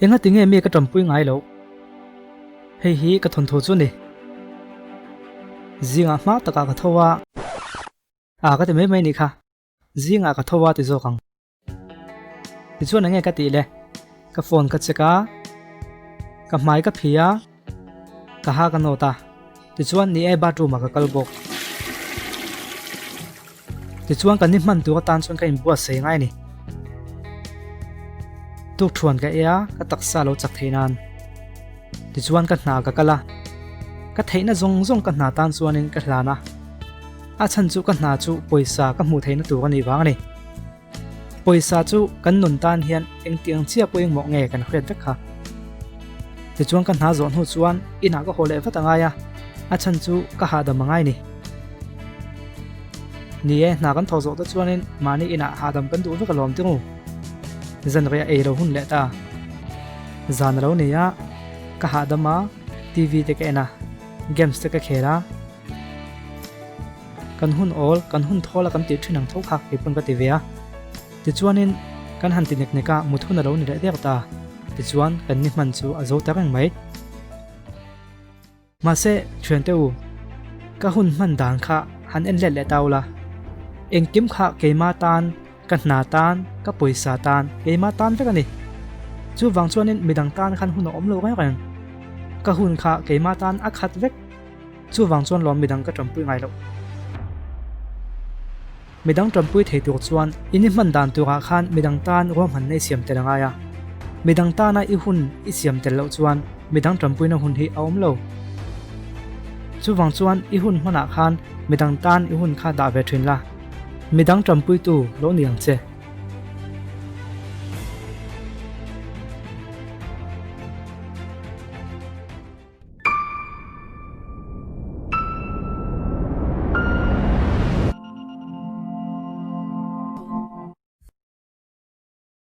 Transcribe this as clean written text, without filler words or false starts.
Engati nge mi ka ṭampui ngai loh? Hei hi ka thawnthu chu ni. Zingah hma takah ka tho a. A ka ti mai mai nih kha. Zingah ka tho a ti zawk ang. Tichuan enge ka tih le? Ka phone ka check a, ka hmai ka phi a, ka ha ka nawt a. Tichuan ni e bathroom ah ka kal bawk. Tichuan kan ni hman tur atan chuan ka inbuatsaih ngai a ni. Tukthuan ka ei a, ka taksa lo chak theih nan. Tichuan ka hna ka kal a, ka theihna zawng zawng ka hna tan chuanin ka hlan a. A chhan chu ka hna chu pawisa ka hmuh theihna tur a nih vang a ni. Pawisa chu kan nun tan hian engtiang chiah pawh engmawh nge kan hriat vek kha. Tichuan ka hna zawh hnu chuan inah ka haw leh vat a ngai a, a chhan chu ka hahdam a ngai ni. Ni e, hna kan thawh zawh te chuanin mahni inah hahdam kan duh vek alawm tingu. Zanriah ei lo hun leh ta. Zan a lo ni a, ka hahdam a, TV te ka en a, games te ka khel a. Kan hun awl, kan hun thawl a kan tih thin ang tho kha kei pawn ka ti ve a. Tichuanin kan han ti nek nek a, mut hun a lo ni leh der ta. Tichuan kan ni hman chu a zo ta reng mai. Mahse, thiante u, ka hun hman dan kha han en let leh ta ula. Engkim kha keima tan, ka hna tan, ka pawisa tan, keima tan vek a ni. Chuvang chuanin midang tan khan hun a awm lo reng reng. Ka hun kha keima tan a khat vek. Chuvang chuan lawm midang ka tanpui ngai loh. Midang tanpui thei tur chuan in i hman dan turah khan midang tan ruahmanna i siam tel a ngai a. Midang tana i hun i siam tel loh chuan midang tanpuina hun hi a awm lo. Chuvang chuan i hun hmanah khan midang tan i hun kha dah ve thin la. Midang tanpuitu lo ni ang che.